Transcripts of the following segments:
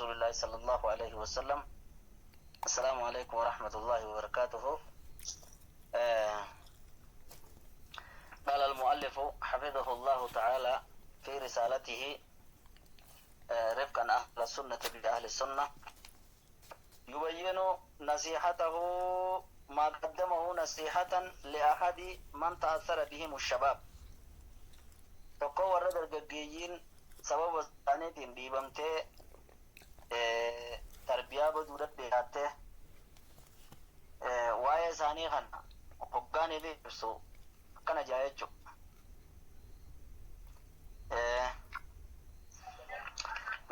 رسول الله صلى الله عليه وسلم. السلام عليكم ورحمة الله وبركاته. آه قال المؤلف حفظه الله تعالى في رسالته رفقا أهل السنة بأهل السنة، يبين نصيحته ما قدمه نصيحة لأحد من تأثر بهم الشباب. Tokko warra dargaggeeyyiin sababa isaaniitiin dhiibamtee tarbiyaa baduudhaatti dhiyaattee waa'ee isaanii kana hoggaaniif ibsu akkana jaa jechuudha.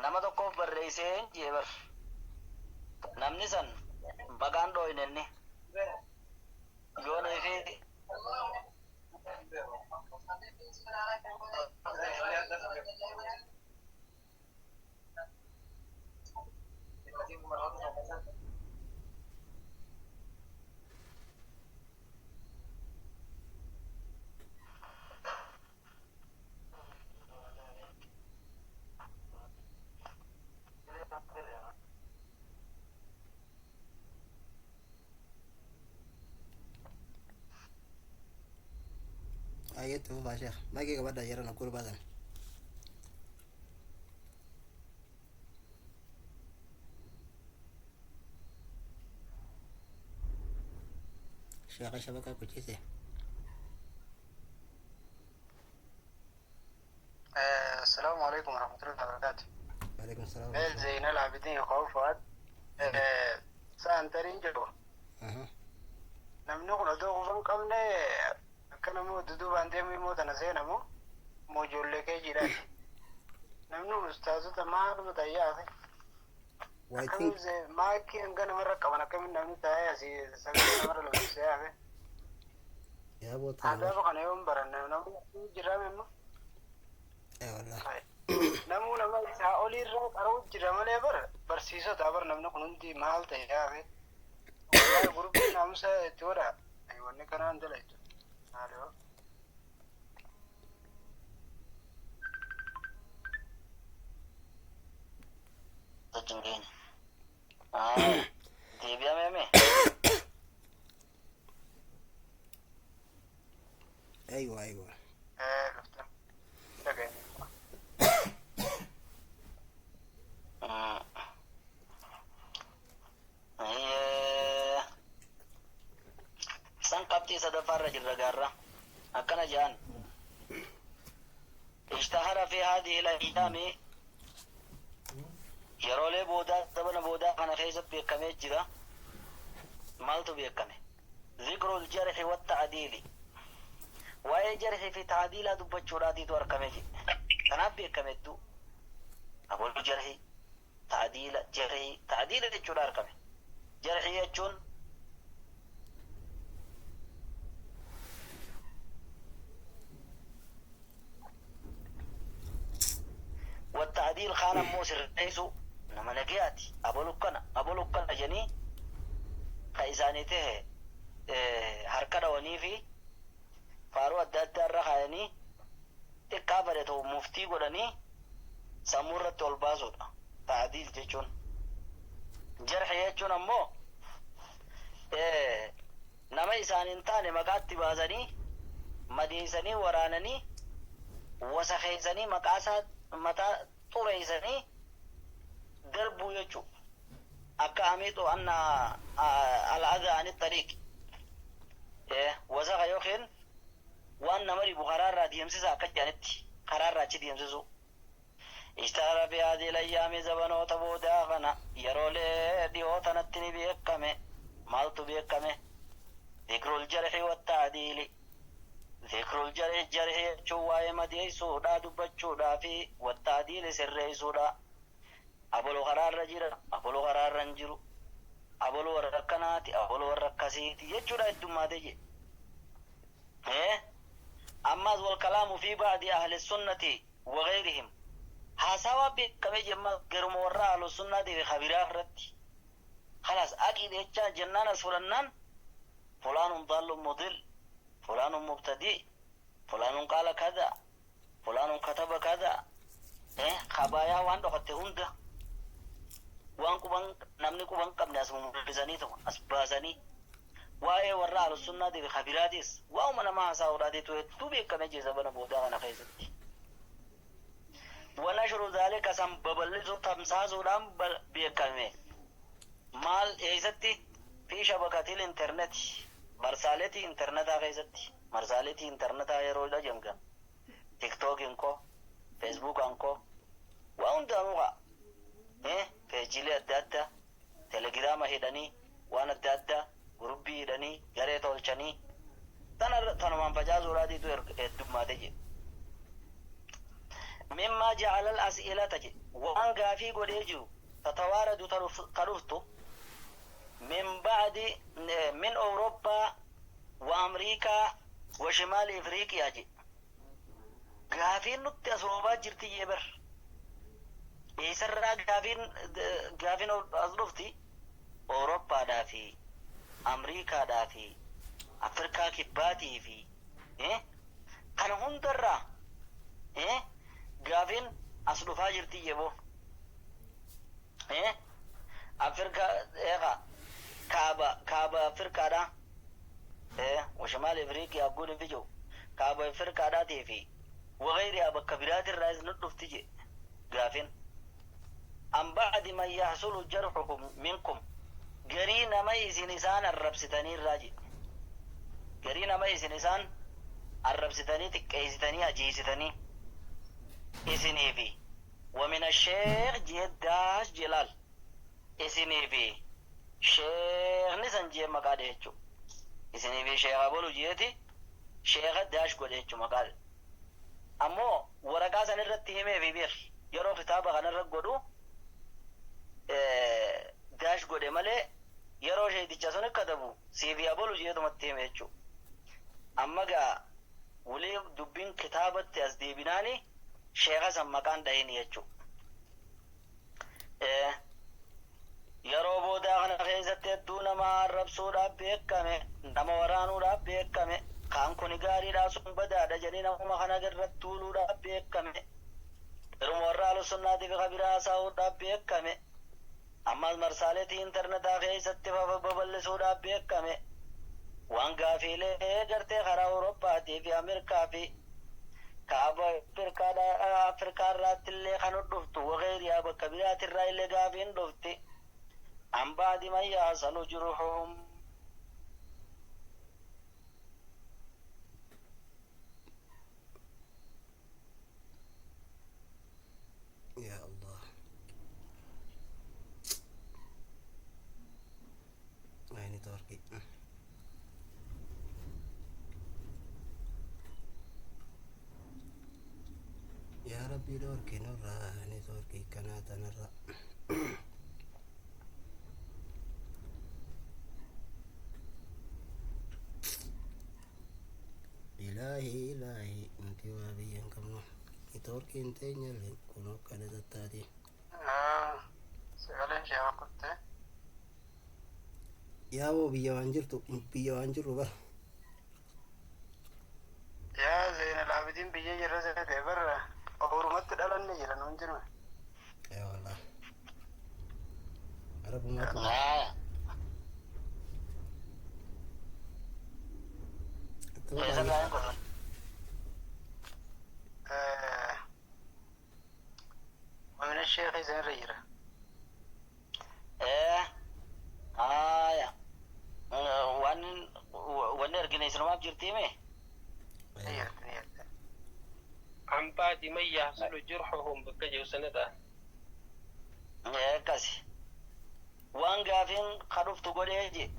Nama tokkoof barreessee jee bar namni san maqaan dhooyne inni yoonii fi Ayyatti fufaa sheekh. Maayikii qabadhaa yeroo na gurbaa sana. Sheekha shabakaa kuchise. السلام عليكم ورحمة الله وبركاته. Waalaikum salaam. Meel Zainal Abidin yookaan Fuad sa'an tariin jedhu. Namni kun odoo quba hin qabne akka namni duduubaan deemu immoo tana seenamu moo ijoollee kee jedhaati. Namni kun ustaazota maaluma tayyaate. Well, I think Akkamiin maakii hanga namarra qaban akkamiin namni taa'ee asii sagalee namarra lollisee hafe. Yaa boota. Adaaba kana yoo hin baranne namni jiraame immoo. Eh wallahi. Namuu nama isaa oliirraa qaruu jira malee bara barsiisota bara namni kun hundi maal ta'e yaafe. Wallahi gurbiin naamusa itti godha. Wanni kanaan dalagu. Maal yoo. Wajjin keenya. Deebi'amee Aywa aywa. Dhufte. Dhaga'e. San qabxii sadaffaarra jirra gaarra akkana jedhan. Ishtahara fi haadihi al-ayyaami, yeroolee boodaa zabana boodaa kana keessatti beekamee jira. Maaltu beekame? Zikrul jarhi wa ta'diili, waa'ee jarhi fi ta'diilaa dubbachuudhaatiitu argame jedhe. Kanaaf beekame hedduu aboluu jarhi ta'diila jarhi ta'diila jechuudha argame. Jarhi jechuun والتعديل خان ammoo sirreessu nama nagayaati, abalu kana abalu kana jedhanii ka isaanii tahe harka dhawanii fi faaruu adda addaa irra kaayanii xiqqaa bare ta'u muftii godhanii sammuu irratti ol baasuudha ta'diil jechuun. Jarhi jechuun ammoo nama isaan hin taane maqaatti baasanii madeessanii waraananii wasakeessanii maqaa isaa mataa xureessanii darbuu jechuu, akka amiixu anna al-adha ani tariiq, wasaka yookiin waan nama dhibu karaa irraa deemsisa akka jedhanitti karaa irraa achi deemsisu. Ishtahara fi haadhihi layyaami, zabanoota boodaa kana yeroolee dhiyoo tanatti ni beekame. Maaltu beekame? Zikrul jarhi watta'diili. Zikrul jarhi, jarhi jechuun waa'ee madeessuudha dubbachuudhaa fi watta'diili sirreessuudha. Abaluu karaarra jira, abaluu karaarra hin jiru, abaluu warra akkanaati, abaluu warra akkasiiti jechuudha heddummaatee jedhe. Ammas walkalaamu fi ba'di ahli sunnati wa ghayrihim, haasawaa beekamee jemma garuma warra ahlu sunnaatii fi kabiraa irratti. خلاص أكيد هيك جنان فلان فلان ضال مضل، فلان مبتدئ، فلان قال كذا، فلان كتب كذا، إيه خبايا وان دخلت هنده. Namni quban qabne as mul'isanii tokko as baasanii waa'ee warra ahlussunnaatiif kabiraatis waa'uma nama haasa'uudhaatiitu hedduu beekamee jira zabana boodaa kana keessatti. Wanashru zaalika san babal'isuu tamsaasuudhaan beekame. Maal eessatti? Fi shabakatil internet, marsaaleetii internetaa keessatti. Marsaaleetii internetaa yeroo jenga tiktookiin koo, feesbuukaan koo, waa hundaanuu kaa peejiilee adda addaa, telegiraama hidhanii, waan adda addaa gurubbii hidhanii, garee tolchanii, tana tanumaan facaasuudhaatiitu heddummaate jedhe. Mimmaa ja'alal as'ilata jedhe, waan gaafii godhee jiru, tatawaaradu ka dhuftu, min ba'di min Awurooppaa wa Amriikaa wa shimaali Ifriiqiyaa jedhe. Gaafiin nutti as roobaa jirti jee bar. Eessarraa gaafiin as dhufti? Awurooppaadhaa fi Amriikaadhaa fi Afrikaa kibbaatii fi kana hundarraa gaafiin as dhufaa jirti jeboo. Afrikaa eegaa kaaba Afrikaadhaa, wa shimaal Ifriiqiyaa guun fi jiru, kaaba Afrikaadhaatii fi wagayriyaa bakka biraatirraa nu dhufti je gaafin. An ba'di man yahsulu jarhuhum minkum, garii nama isin isaan arrabsitaniirraa je, garii nama isin isaan arrabsitanii, xiqqeessitanii, ajiisitanii, isinii fi ومن الشيخ jee dash jelaal, isinii fi sheekni san jee maqaa dhe jechuu, isinii fi sheeka bolu jeeti sheeka dash godhe jechuu maqaa. Ammoo waraqaa san irratti himee fi beek, yeroo kitaaba kanarra godhu dash godhe malee, yeroo sheeticha sun katabu siifi abolu jeetumatti hime jechuu. Amma gaa walii dubbiin kitaabatti as deebinaani sheeka san maqaan dhahini jechuu. Yeroo boodaa kana keessatti hedduu nama arrabsuudhaaf beekame, nama waraanuudhaaf beekame, kaan kuni gaariidhaa, sun badaadha jedhanii namuma kana irratti tuuluudhaaf beekame, yeruma warra ahlussunnaatiif kabiraa haasa'uudhaaf beekame, ammas marsaaleetii intarnetaa keessatti babal'isuudhaaf beekame. Waan gaafiilee gartee karaa Awurooppaatii fi Ameerikaa fi kaaba Afrikaa irraatti illee kan dhuftu, wagayriyaa bakka biraatirraa illee gaafiin dhufti. An ba'di man yahsulu jurhuhum. Ya Allah. Ay, network. Yaa Rabbi, dhoorki nurraa networkii kanaa tanarra. Ilaahi, ilaahi, nuti waa biyya hin qabnu. Networkiin teenya illee kun akkana tattaati. Sagaleen ishee kuttee. Yaaboo, biyya waan jirtu, biyya waan jirru bara. Yaa Zeenal Abidin, biyya jirra seete barra orumatti dhalanne jira nuun jiru. Ee wallah. Arabumaatu. Haa. Eessa gaa'een kun? ومن الشيخ زين رجرة. Ee. Haaya. Waan wanni argine isinumaaf jirtiime? نيرت. عن بعد من يحصل جرحهم bakka jiru sanadha. Akkasi. Waan gaafiin ka dhuftu godhee je.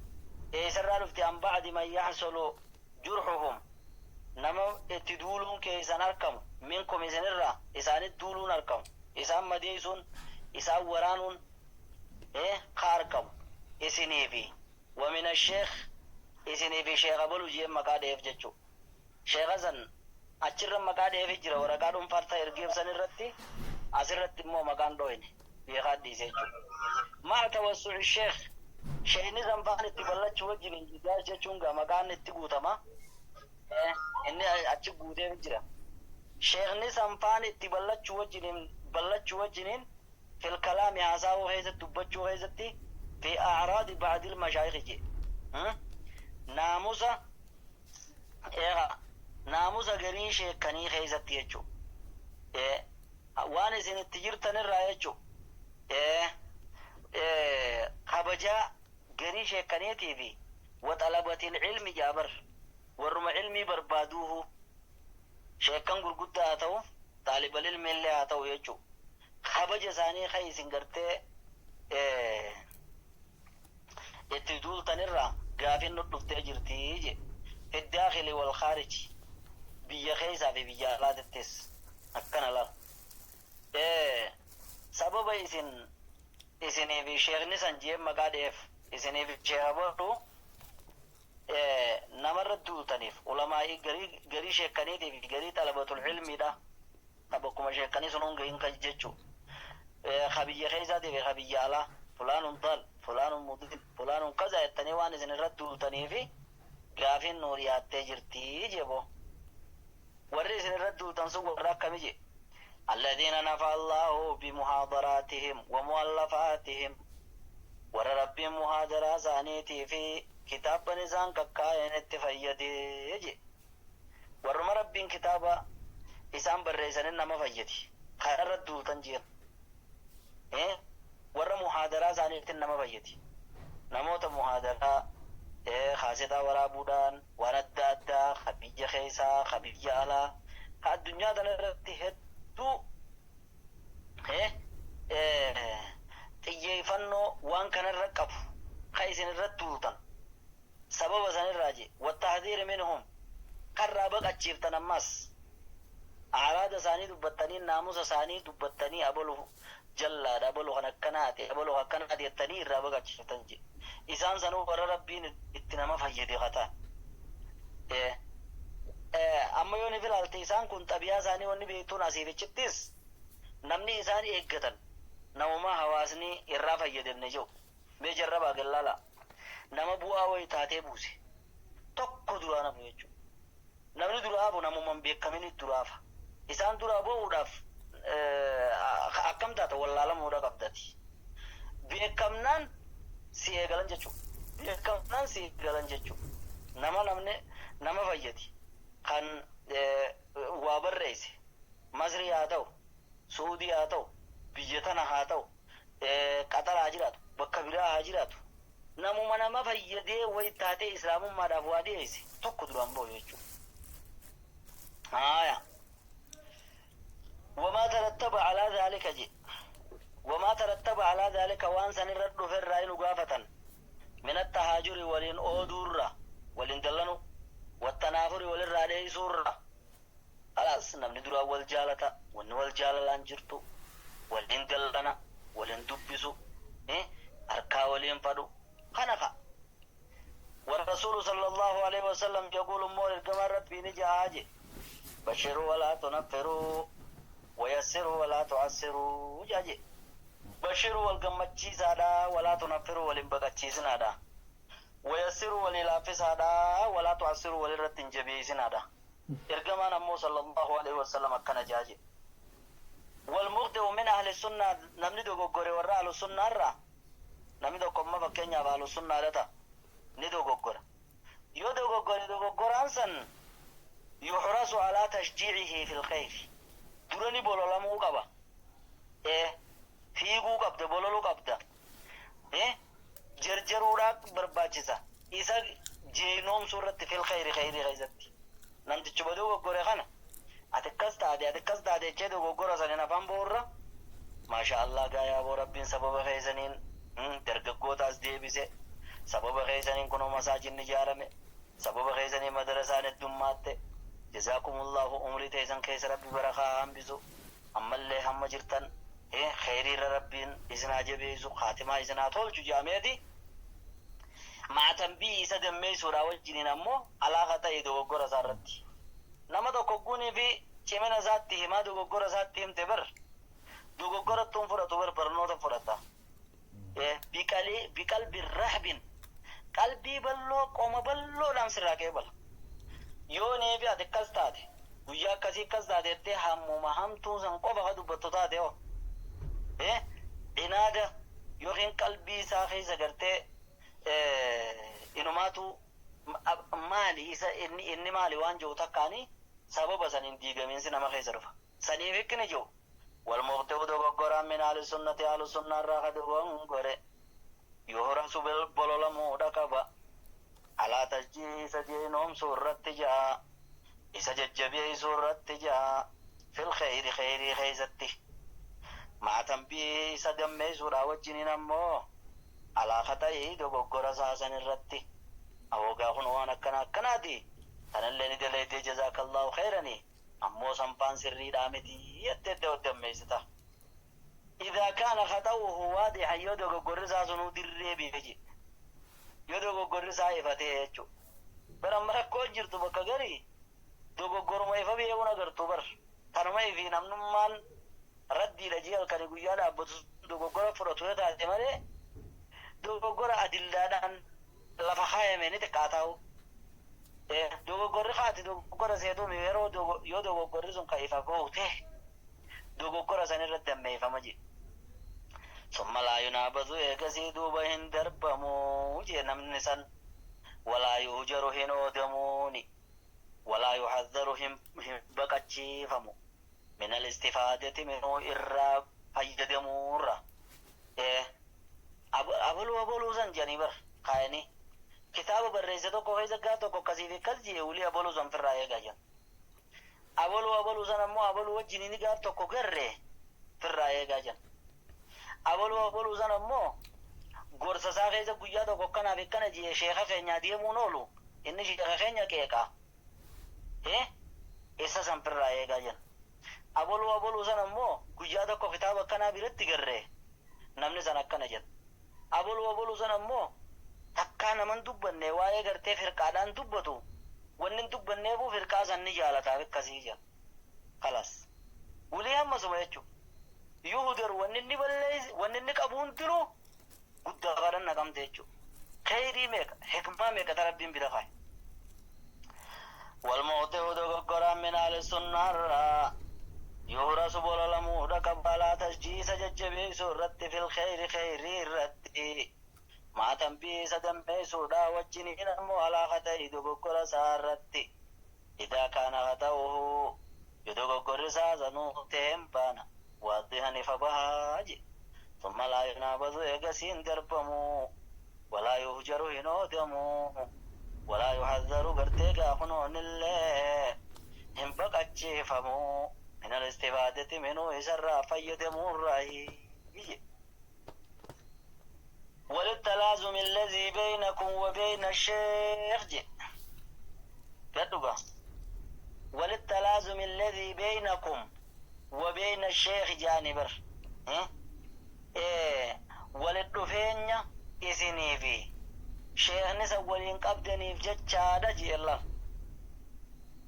Eessarraa dhufti? An ba'di man yaxsulu jurhuhum. Nama itti duuluun keessan argamu, minkum isinirraa isaanit duuluun argamu. Isaan madeessuun, isaan waraanuun ka argamu. Isiniifi. ومن الشيخ, isinii fi sheeka bolu jeen maqaa dheef jechuu. Sheeka san achirra maqaa dheefi jira waraqaa dhuunfaarta ergeebsan irratti, asirratti immoo maqaan dho'ine beekaa dhiise jechuudha. مع توسع الشيخ, sheekni sanfaan itti ballachuu wajjin hin jechuun gaa maqaan itti guutama. Inni achi guutee jira. Sheekni sanfaan itti ballachuu wajjiniin Fil kalaami haasawuu keessatti, dubbachuu keessatti, fi acraadi bacdil mashaayikhi je. Naamusa eega naamusa garii sheekanii keessatti jechuu, waan isin itti jirtan irraa jechuu, kabajaa garii sheekaniitii fi wa xalabatil ilmi jaabar, warruma ilmii barbaaduuhu, sheekan gurguddaa haa ta'u, xaalibal ilmi illee haa ta'u jechuu, kabaja isaanii kan isin gartee itti duultanirraa gaafin nu dhuftee jirtii je. Fi daakhili wal khaariji, biyya keessaa fi biyya alaatittis akkana laal. Sababa isin isinii fi sheekni san jeen maqaa dheef isinii fi sheeka godhu namarra duultaniif, ulamaa'ii garii garii sheekaniitii fi garii xalabatul ilmiidha, ka bakkuma sheekanii sun hunga hin kan jechuu, ka biyya keessaatii fi ka biyya alaa, fulaanun dal, fulaanun mudil, fulaanun kaza jettanii waan isin irra duultanii fi gaafiin nuu dhiyaattee jirtii jebo. Warri isin irra duultan sun warra akkami je? Alladhiina nafa Allahu bimuhaadaraatihim wa mu'allafaatihim, warra Rabbiin muhaadaraa isaaniitii fi kitaabban isaan kakkaayan itti fayyadee je. Warruma Rabbiin kitaaba isaan barreessanin nama fayyadi kanarra duultan jeen. Warra muhaadaraa isaaniitiin nama fayyadi, namoota muhaadaraa kaasetaa waraabuudhaan waan adda addaa ka biyya keessaa, ka biyya alaa, ka addunyaa tana irratti hedduu xiyyeeffannoo waan kanarra qabu ka isin irratti duultan sababa sanirraa je. Wattahdiiri minhum, karraa baqachiiftan, ammas araada isaanii dubbattanii, naamusa isaanii dubbattanii, abalu jallaadha, abalu kan akkanaati, abalu akkanaati jettanii irraa baqachiiftan je. Isaan sanuu warra Rabbiin itti nama fayyade kataan. Amma yoo ni filaalte, isaan kun xabiyaa isaanii wanni beektuun asiifichittis namni isaan eeggatan namuma hawaasni irraa fayyadamne jiru. Mee jarrabaa gallaala, nama bu'aa wayi taatee buuse tokko duraa nafu jechuudha. Namni duraa hafu namuma hin beekamin duraa hafa. Isaan duraa ba'uudhaaf akkam taata? Wallaalamuudha qabdati. Beekamnaan si eegalan jechuudha. Beekamnaan si eegalan jechuudha. Nama namni nama fayyadi kan waa barreesse, Masrii haa ta'u, Suudii haa ta'u, biyya tana haa ta'u, Qaxar haa jiraatu, bakka biraa haa jiraatu, namuma nama fayyadee wayi taatee islaamummaadhaaf waa dhiyeesse tokko duraan ba'u jechuudha. Haaya. Wamaa tarattaba alaa dhaalika je. Wamaa tarattaba alaa dhaalika, waan san irra dhufe irraa inu gaafatan. Min attahaajuri, waliin ooduurra, waliin dallanu, wattanaafuri, walirraa dheeysuurra. Khalaas, namni duraan wal jaalata, wanni wal jaalalaan jirtu, waliin dallana, waliin dubbisu, harkaa waliin fadhu kana ka. والرسول صلى الله عليه وسلم يقول مور كما ربي نجا بشروا ولا تنفروا ويسروا ولا تعسروا جاجي. بشروا والقمتشيسادا، ولا تنفروا ولنبقتشيسنادا، ويسروا وللافسادا، ولا تعسروا وللرتنجبيسنادا. Ergamaan ammoo sallallahu alaihi wasallam akkana jaaje. Walmuqti'u min ahli sunnaa, namni dogoggore warra ahlu sunnaa irraa, namni tokko amma fakkeenyaaf ahlu sunnaadha ta'a, ni dogoggora. Yoo dogoggore, dogoggoraan san yuhrasu alaa tashjiicihi fil khayri, dura ni bololamuu qaba, fiiguu qabda, bololuu qabda, jarjaruudhaa barbaachisa isa jeenoomsuu irratti, fil khayri, khayrii keessatti. Namtichuma dogoggore kana ati akkas taate, ati akkas taate jechee dogoggora sanin afaan boorra, maasha Allah, gaayaa boo, Rabbiin sababa keessaniin dargaggootaas deebise, sababa keessaniin kunoo masaajinni ijaarame, sababa keessaniin madarasaan heddummaatte, jazaakumullahu, umrii teessan keessa Rabbi barakaa hambisu, ammallee hamma jirtan kheyriirra Rabbiin isin haa jabeessu, kaatimaa isin haa tolchu jedhameeti, maatambii isa dammeessuudha wajjiniin ammoo alaaqa ta'e dogoggora isaa irratti. Nama tokko gunii fi cimina isaatti himaa dogoggora isaatti himte bar, dogoggorattuun fudhatu bar, barnoota fudhata. Biqalbi rahbin, qalbii bal'oo, qoma bal'oodhaan sirraa qeebala. Yoo neefi ati akkas taate, guyyaa akkasii akkas taate jettee hammuma hamtuu san qofa ka dubbattu taate hoo, Cinaada yookiin qalbii isaa keessa gartee inumaatu maali isa inni maali waan jiru takkaani sababa saniin diigamiinsi nama keessa dhufa. Saniif ikkini jiru. Wal muqti'u dogoggoraan min ahli sunnati ahlu sunnaa irraa ka dogongore yuhrasu bololamuudha qaba. Alaa tasjii isa diinoomsuu irratti ja'a. Isa jajjabeessuu irratti ja'a. Fil kheyri kheyrii keeysatti. Ma'a tanbiihii isa dammeessuudha wajjiniin ammoo alaa khaxa'ii dogoggora isaa san irratti. Awoogaa kun waan akkana akkanaati. Tanallee ni dalaydee jazaakallaahu kheyrani. Ammoo sanfaan sirriidhaa miti jettee dammeessita. Idaa kaana khaxa'uhu waadihan yoo dogoggorri isaa sunuu dirree bife jedhe. Yoo dogoggorri isaa ifa ta'e jechuudha. Bar amma rakkoon jirtu bakka garii dogoggoruma ifa beekuun agartu bar. Tanuma ifi namnummaan raddiidha jee halkanii guyyaa dhaabbatu dogoggora fudhatu yoo taate malee dogoggora adillaadhaan lafa kaayame ni xiqqaataa'u. Dogoggorri kaati dogoggora seetuumi yeroo yoo dogoggorri sun ka ifa bahu ta'e dogoggora san irratti dammeeffama jedhe. Summa laa yunaabatu eegasii duuba hin darbamu jee namni san walaa yuhjaru hin oodamuuni walaa yuhadharu hin baqachiifamu min alistifaadati minuu irraa fayyadamuurra. Abaluu abaluu san jedhanii bar kaayanii kitaaba barreesse tokko keessa gaa tokko akkasii fi akkas jee wulii abaluu san firraa eegaa jedhan. Abaluu abaluu san ammoo abaluu wajjin inni gaaf tokko garree firraa eegaa jedhan. Abaluu abaluu san ammoo gorsa isaa keessa guyyaa tokko akkanaaf akkana jee sheeka keenyaa deemuun oolu inni sheeka keenya qeeqaa. Isa san firraa eegaa jedhan. Abaluu abaluu san ammoo guyyaa tokko kitaaba akkanaa biratti garree namni san akkana jedha. Abaluu abaluu san ammoo takkaa naman dubbanne waa'ee gartee firqaadhaan dubbatu wanni hin dubbanneefuu firqaa san ni jaalataaf akkasii jedha. Kalas. Wulii hammasuma jechuudha. Yuhudaru wanni inni balleessi wanni inni qabu hundinuu guddaa baadhan naqamte jechuudha. Kheyrii meeqa hikmaa meeqa ta rabbiin bira kaaye. Wal muqxi'u dogoggoraan min ahli sunnaarraa yuhrasu bololamuudha qaba alaa tasjiisa jajjabeessuu irratti fil kheyri kheyrii irratti ma'a tanbiihi isa dammeessuudha wajjiniin ammoo alaa khata'i dogoggora isaa irratti idaa kaana khata'uhu yoo dogoggorri isaa sanuu ta'e hin baana waadihan ifa bahaa jedhe summa laa yunaabadu eegasii hin darbamu walaa yuhjaru hin oodamu walaa yuhadharu gartee gaafunoonillee hin baqachiifamu min alistifaadati minuu isarraa fayyadamuurraayi jedhe. وللتلازم الذي بينكم وبين الشيخ جي قدوغا وللتلازم الذي بينكم وبين الشيخ جانبر إيه وللدفين إسني في شيخ نسا ولين قبدني في جتشادة جي الله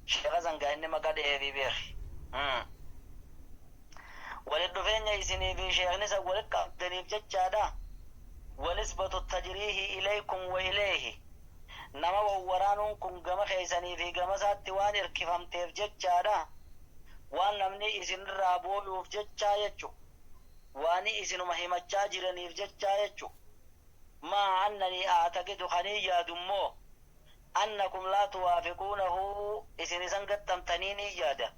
شيخ زنقا إني مقاد إيه في بيخ وللدفين إسني في شيخ نسا ولين قبدني في جتشادة ونسبة التجريه إليكم وإليه نما وورانون كن غما خيسني في غما ساتي وان إركفمتيف جتشادا وان نمني إسن رابولوف جتشا يجو وان إسن مهمتشا جرنيف جتشا يجو ما أنني أعتقد خنيا دمو أنكم لا توافقونه إسن إسن قدمتنيني يادا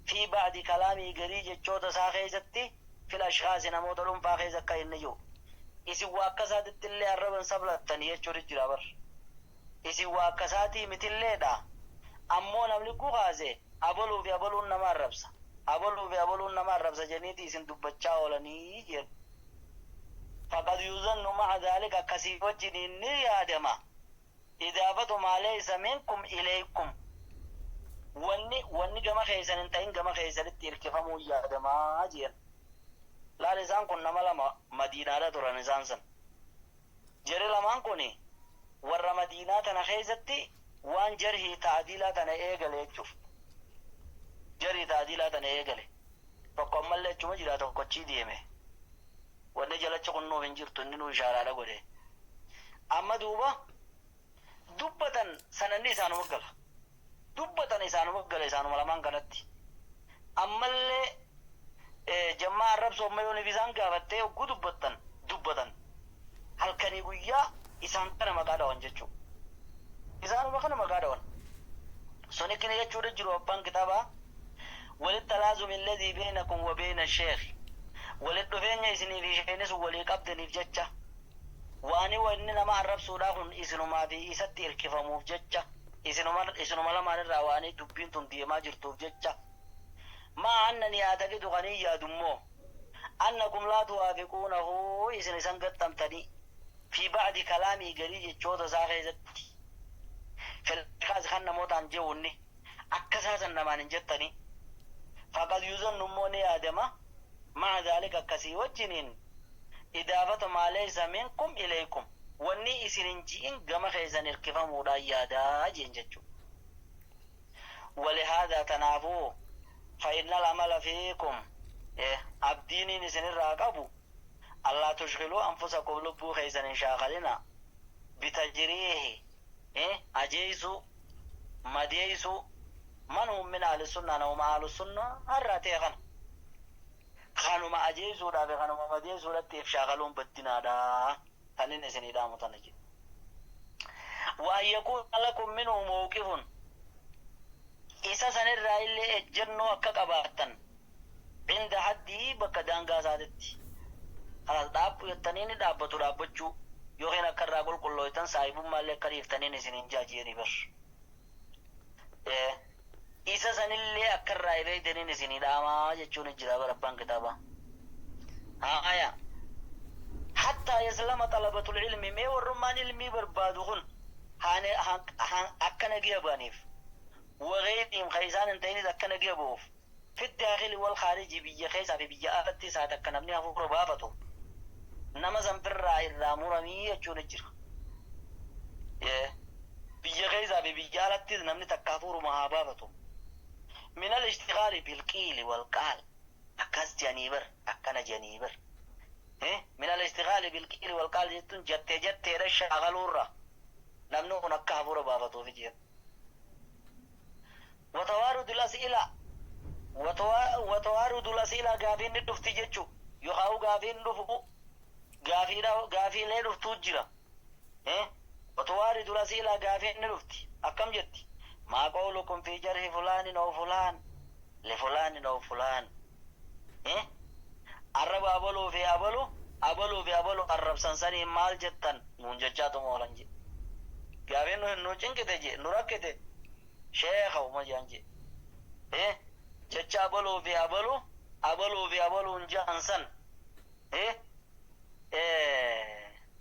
في بعد كلامي قري جتشوتا ساخيزتي في الأشخاص نموت الأنفا خيزكا إنيو isin waa akka isaatitti illee arraba hin sablattanii jechuun jira bar. Isin waa akka isaatii mitilleedha. Ammoo namni kukaase abaluu fi abaluun nama arrabsa. Abaluu fi abaluun nama arrabsa jeniiti isin dubbachaa oolanii jedhu. Faqad yuzannu ma'a dhaalika akkasii wajjiniin ni yaadama. Idaafatu maa laysa minkum ilaykum. Wanni gama keessan hin ta'in gama keessanitti hirkifamuu yaadamaa jedhan. Laal isaan kun nama lama Madiinaadha turan isaan san. Jarri lamaan kun warra Madiinaa tana keessatti waan jarhii ta'adiilaa tana eegale jechuuf. Jarhii ta'adiilaa tana eegale. Tokko ammallee achuma jira tokko achii deeme. Wanni jalachi kun nuuf hin jirtu inni nu ishaaraadha godhe. Amma duuba dubbatan sananni isaanuma gala. Dubbatan isaanuma gala isaanuma lamaan kanatti. Ammallee Jammaa arrabsoo amma yooniif isaan gaafattee hogguu dubbattan dubbatan halkanii guyyaa isaan kana maqaa dhawan jechuudha. Isaanuma kana maqaa dhawan. Suni kini jechuudha jiru abbaan kitaabaa walitti talaazumi alladhii beeynakum wa beeyna sheekh walitti dhufeenya isinii fi isheenis walii qabdaniif jecha waani wanni nama arrabsuudhaa kun isinumaa fi isatti hirkifamuuf jecha isinuma lamaan irraa waani dubbiin tun deemaa jirtuuf jecha maa annani yaataqidu kanii yaadummoo annakum laa tuwaafiquunahu isin isan gaxxamtanii fi ba'di kalaamii garii jechoota isaa keessatti filkaas kan namootaan jeewunni akka isaasan namaan hin jettanii faqad yuzannu immoo ni yaadama ma'a dhaalika akkasii wajjiniin idaafata maa laysa minkum ilaykum wanni isin hin ji'in gama keessan hirkifamuudhaan yaadaa jeen jechuu. Walihaadha tanaafuu fa'inna al-amala fiikum abdiiniin isinirraa qabu allaa tushghiluu anfusakum lubbuu keessan hin shaakalina bitajriihi ajeeysuu madeeysuu man hum min ahli sunnaa namuma ahlu sunnaa har'aa ta'e kana kanuma ajeeysuudhaa fi kanuma madeessuudhatti if shaakaluun baddinaadha tanin isinii dhaamu tana jedhe. Wa an yakuuna lakum minhu mawqifun isa sanirraa illee ejjennoo akka qabaattan inda haddii bakka daangaa isaatitti kanas dhaabbu jettanii ni dhaabbatu dhaabbachuu yookiin akka irraa qulqullooytan saahibummaallee akka dhiiftaniin isiniin jaaji'anii bar. Isa sanillee akka irraa ebeeytaniin isinii dhaamaa jechuun jira bara abbaan kitaabaa. Haaya. Hattaa yaslama xalabatul ilmi mee warrummaan ilmii barbaadu kun akka nagiya ba'aniif wagayriihim ka isaan hin ta'inis akka nagiya ba'uuf fi daakhili wal khaariji biyya keessaa fi biyya alatti isaa takka namni hafuura baafatu nama san birraa irraa muramii jechuun jira. Biyya keessaa fi biyya alattis namni takka hafuuruma haa baafatu. Min al-ishtigaali bilqiili wal qaal akkas jedhanii bar akkana jedhanii bar. Min al-ishtigaali bilqiili wal qaal jechuun jettee jetteedha shaakaluurra namni kun akka hafuura baafatuuf jira. Watawaarudu as'ila watawaarudu as'ila gaafiin ni dhufti jechuu yookaan gaafiin dhufu gaafiilee dhuftuu jira. Watawaarudu as'ila gaafiin ni dhufti akkam jetti maa qawlukum fi jarhi fulaanin aw fulaan li fulaanin aw fulaan. Arraba abaluu fi abalu abaluu fi abalu arrabsan sanii maal jettan nuun jechaatuma oolan jedhe. Gaafiin nu cinqite je nu rakkite sheekha uma jedhan je. Jecha abaluu fi abalu abaluu fi abaluun jedhan san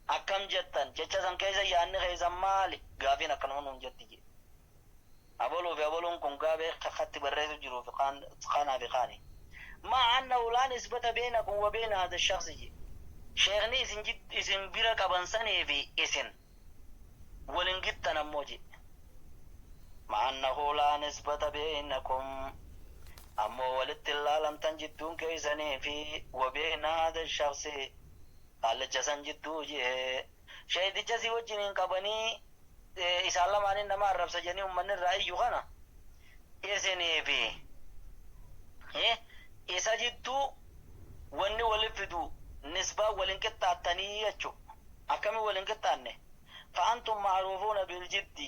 akkam jettan jecha san keessa yaadni keessan maali gaafiin akkanuma nuun jetti je. Abaluu fi abaluun kun gaabee kakatti barreessu jiruu fi qaanaa fi qaani. مع أنه لا نسبة بينكم وبين هذا الشخص جي. شيخني إسن جد إسن برا قبنسني في إسن ولنجد تنموجي. مع أنه لا نسبة بينكم أما ولدت الله لم تنجدون كيسني في وبين هذا الشخص قال جسن جدو جي شيخ جسي وجنين قبني إسالة ماني نما الرب سجني ومن الرأي يغنى إسني في isa jidduu wanni wali fidu nisbaa walin qixxaattanii jechu akkami walin qixxaanne fa'antum ma'ruufuuna biljiddi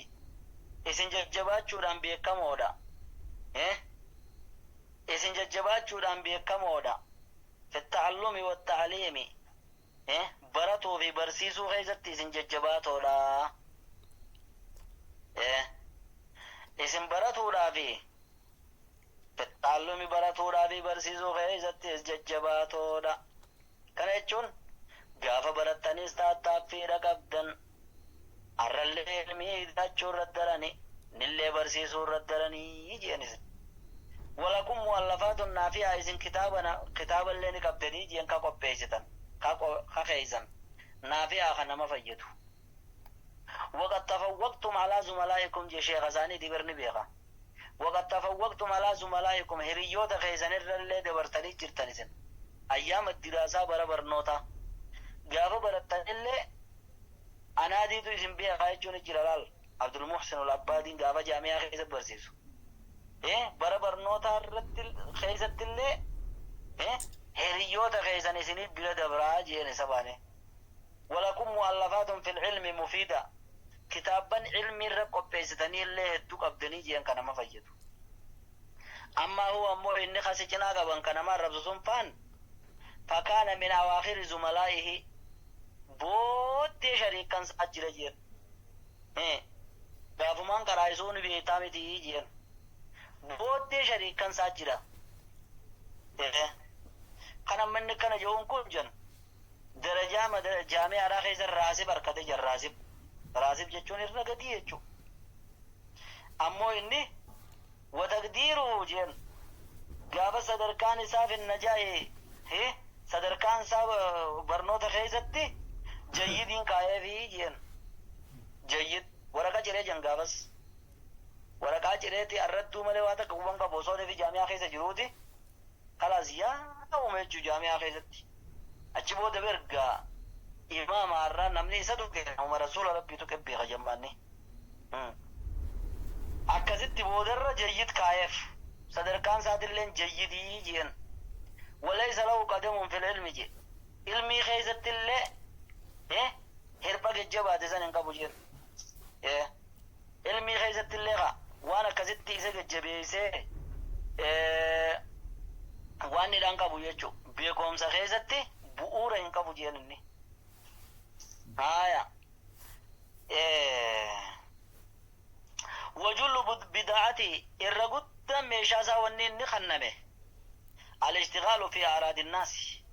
isin jajjabaachuudhaan beekamoodha isin jajjabaachuudhaan beekamoodha fi ta'allumi watta'aliimi baratuu fi barsiisuu keessatti isin jajjabaatoodha isin baratuudhaa fi Ta'allumi baratuudhaa fi barsiisuu keessatti jajjabaatoodha. Kana jechuun gaafa barattanis tattaaffiidha qabdan arrallee ilmii hidhachuu irratti darani nillee barsiisuu irratti daranii jedhanis. Walakum mu'allafaatun naafi'a isin kitaaballee ni qabdanii jedhan ka qopheessitan ka keeysan naafi'a kan nama fayyadu. Waqad tafawwaqtum alaa zumalaa'ikum jee sheekha isaanii dibirni beeka. وقد تفوقتم على زملائكم هريوتا خيسان الرلي دبرتني جرتنسن أيام الدراسة بربرنوتا قافو برتن اللي أنا ديتو اسم بيها خايجون الجلال عبد المحسن العبادين قافا جامعة خيسة برسيسو بربرنوتا رتل خيسة اللي Hiriyyoota keessan isinii bira dabraa jeen isa baane. Walakum mu'allafaatun fil ilmi mufiida. Kitaabban ilmi irra qopheessitanii illee hedduu qabdanii jeen kan nama fayyadu. Amma huwa ammoo inni kasi cinaa qaban kan nama arrabsu sun faan fakaana min awaakhiri zumalaa'ihi booddee shariikan isaa jira jeen. Gaafumaan karaa isuu ni beektaa miti jeen. Booddee shariikan isaa jira. Kan amma inni kana jehuun kun jen darajaa jaami'aadhaa keessa raasib harkate jen raasib. Raasib jechuun irra gadii jechuudha. Ammoo inni wataqdiiruhu jeen gaafa sadarkaan isaa fi najaa'i sadarkaan isaa barnoota keessatti jayyidiin kaayeefii jeen jayyid waraqaa ciree jen gaafas waraqaa cireeti arrattuu malee waa takka quban qabu osoo fi jaami'aa keessa jiruuti kalaas yaa uume jechuu jaami'aa keessatti achi booda bergaa imaama har'aa namni isa tuqe nama rasuula rabbii tuqe beeka jemmaanni. Akkasitti boodarra jayyid kaayeef sadarkaan isaatilleen jayyidii jeen walaysa lahu qadamun fil ilmi je ilmii keessatti illee hirpha gejjabaate san hin qabu jeen ilmii keessatti illee kaa waan akkasitti isa gejjabeessee waan nidhaan qabu jechuu beekumsa keessatti bu'uura hin qabu jeen inni. Haya. Wajullu bidaa'ati irra guddaan meeshaa isaa wanni inni kanname al-ishtigaalu fi araadi nnaasi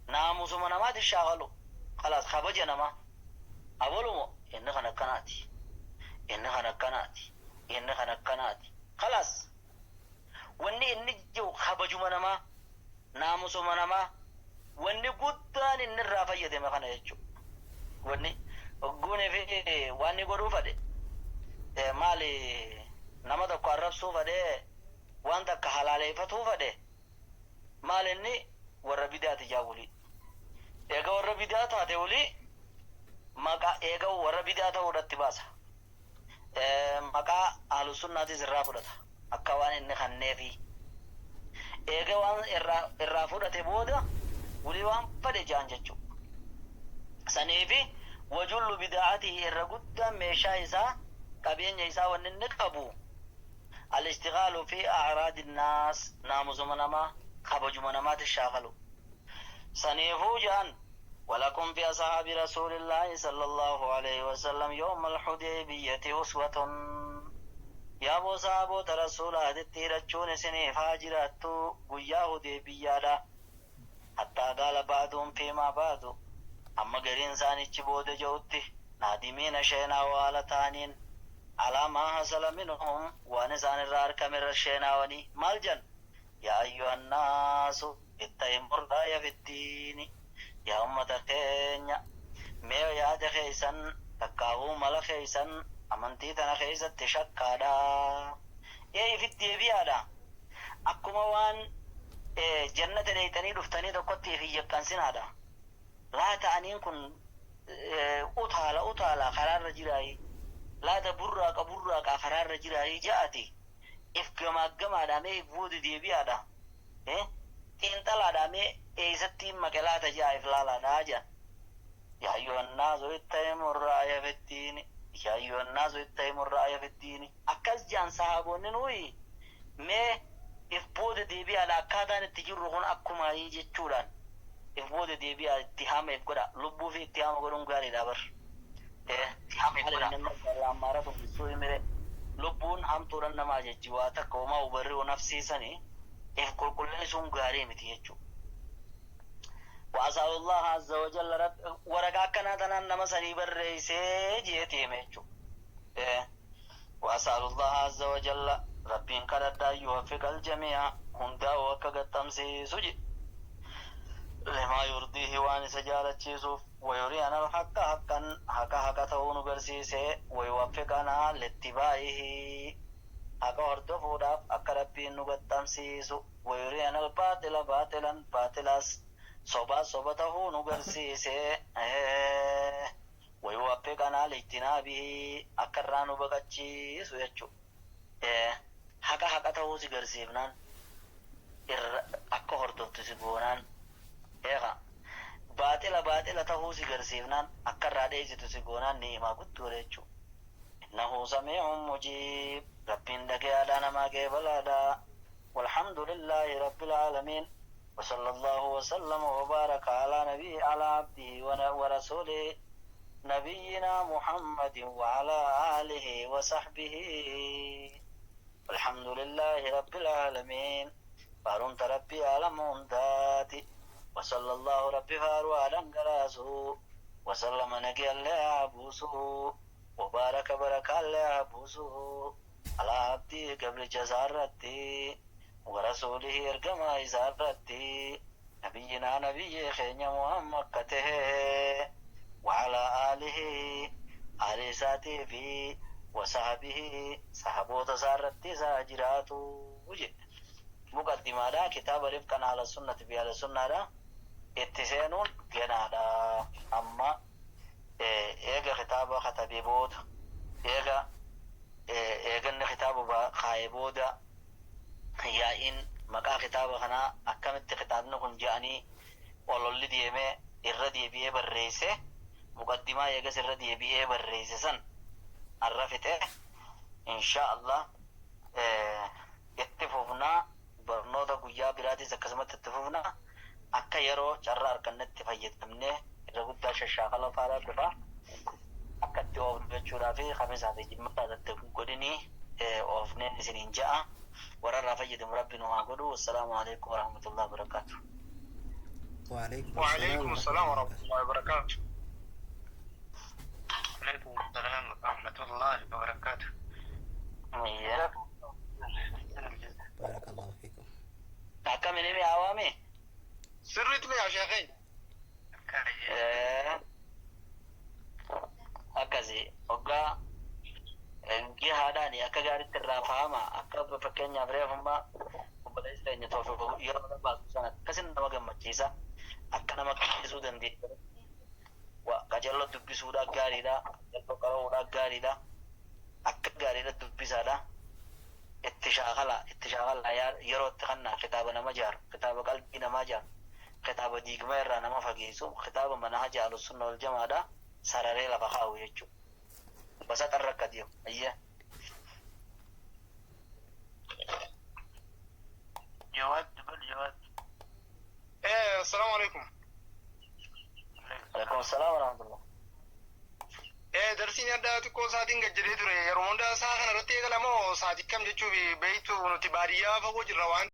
naamusuma namaati shaagalu khalaas kabaja namaa abalumo inni kan akkanaati inni kan akkanaati inni kan akkanaati khalaas wanni inni jiru kabajuma namaa naamusuma namaa wanni guddaan inni irraa fayyadame kana jechuudha. Wanni hogguunii fi waan inni godhuu fadhe maali nama tokko arrabsuu fadhee waan takka halaaleeffatuu fadhe maal inni warra bidaati jaa wulii. Eega warra bidaa taate wulii maqaa eega warra bidaa ta'uudhatti baasa. Maqaa ahlusunnaatis irraa fudhata akka waan inni kanneefi. Eega waan irraa fudhate booda wulii waan fadhe jaan jechuudha. Saniifi wajullu bidaa'atii irra guddaan meeshaa isaa qabeenya isaa wanni inni qabu al-ishtigaalu fi a'raadi nnaas naamusuma namaa kabajuma namaati shaakalu. Saniifuu jaan walakum fi asxaabi rasuulillaahi sallallahu alayhi wasallam yawma al-hudaybiyyati uswatun yaaboo sahaboota rasuulaatitti hidhachuun isiniif haa jiraattu guyyaa hudaybiyyaadha. Hattaa qaala ba'duun fiimaa ba'du amma gariin isaanichi booda je'utti naadimiina sheenaa haala ta'aniin alaa maa hasala minhum waan isaan irraa argame irra sheenaawanii maal jan yaa ayyuhannaasu ittahimu raaya fiddiini yaa ummata keenya mee yaada keessan takkaahuu mala keessan amantii tana keessatti shakkaadha ee ifitti deebi'aadha akkuma waan jannata dheeyxanii dhuftanii tokkotti if hin yaqqansinaadha laata aniin kun utaala utaala karaarra jiraayi laata burraaqa burraaqa karaarra jiraayi ja'ati if gamaaggamaadha mee if booda deebi'aadha xiinxalaadha mee eessatti maqe laata ja'a if laalaadha ja'a yaa ayyuhannaasu ittahimu raaya fiddiini yaa ayyuhannaasu ittahimu raaya fiddiini akkas ja'an sahaboonni nuyi mee if booda deebi'aadha akkaataan itti jirru kun akkumaayii jechuudhaan if booda deebi'aa itti haama if godha lubbuu fi itti haama godhuun gaariidha bar lubbuun hamtuudhaan nama ajajji waa takka homaa hubarri nafsiisanii if qulqulleessuun gaarii miti jechuudha. وأسأل الله عز وجل رب ورقا كنا تنان نما سني بريسي جيتي ميچو وأسأل الله عز وجل ربين كردا يوفق الجميع هندا وكغتمسي سجي لما يرضيه وان سجالتشيسوف ويرينا الحق حقا حق حق تهون غرسيسه ويوفقنا لاتباعه حق هردفوداف akka rabbiin nu gattamsiisu ويرينا الباطل باطلا باطلاس soba soba tahuu nu garsiise ويوفقنا لاجتنابه akka irraa nu baqachiisu jechuu haqa haqa tahuu si garsiifnaan Irra akka hordoftu si goonaan eega baaxila baaxila tahuu si garsiifnaan akka irraa dheeysitu si goonaan ni'imaa guddoodha jechuu. Innahu samiicun mujiib, Rabbiin dhagayaadha namaa qeebalaadha. Walhamdulillaahi rabbil aalamiin. وصلى الله وسلم وبارك على نبي على عبده ورسوله نبينا محمد وعلى آله وصحبه والحمد لله رب العالمين. فارون ربي عالم ذاتي وصلى الله ربي فارو على انقراسه وسلم نجي الله عبوسه وبارك بركة الله عبوسه على عبده قبل جزارتي ورسوله ارقما إزارتي نبينا نبي خين محمد كته وعلى آله آل ساتي في وصحبه صحبوت سارتي ساجراتو وجه مقدمة لا كتاب رفقا على السنة في على السنة لا اتسينون جنادا أما إيغا خطاب خطبي بود إيغا إيغا خطاب خايبودا yaa'iin maqaa kitaaba kanaa akkamitti kitaabni kun je'anii ololli deemee irra deebi'ee barreesse muqaddimaa eegas irra deebi'ee barreesse san arra fixe insha Allah itti fufnaa barnoota guyyaa biraatis akkasumatti itti fufnaa akka yeroo carraa argannetti fayyadamnee irra guddaa shashaakala faaraa dhufa akka itti oofnu jechuudhaa fi kamisaa fi jimmataa irratti godhinii oofneen isiniin ja'a. Warra irraa fayyadamu Rabbi nu haa godhu. Wassalaamu alaikum warahmatullahi wabarakaatu. وعليكم وعليكم السلام السلام ورحمة ورحمة الله وبركاته. وعليكم السلام ورحمة الله وبركاته. Iyya. بارك الله فيكم. Akkami nimi hawaami? Sirriitti yaa sheekeen. Akkasi hoggaa jihaadhaan akka gaariitti irraa fahama akka fakkeenyaaf reefummaa obboleessa keenya toofiq yeroo baasu sana akkasin nama gammachiisa akka nama qajeelchuu dandeessa. Qajeello dubbisuudha gaariidha, qajeello qara'uudha gaariidha, akka gaariidha dubbisaadha. Itti shaakala itti shaakala yeroo itti kannaa kitaaba nama jaaru, kitaaba qalbii namaa jaaru, kitaaba diigmaa irraa nama fageessu, kitaaba manhaja ahlusunna wal jamaadha sararee lafa kaa'u jechuudha. Basa irra deemu ayya. جواد بل جواد. السلام عليكم. Alaikum salaam wa rahmatullah. Darsiin addaa xiqqoo sa'aatiin gad jedhee ture yeroo hundaa sa'a kana irratti eegalamoo sa'aatii kam jechuuf beektu nuti baadiyyaa fagoo jirra waan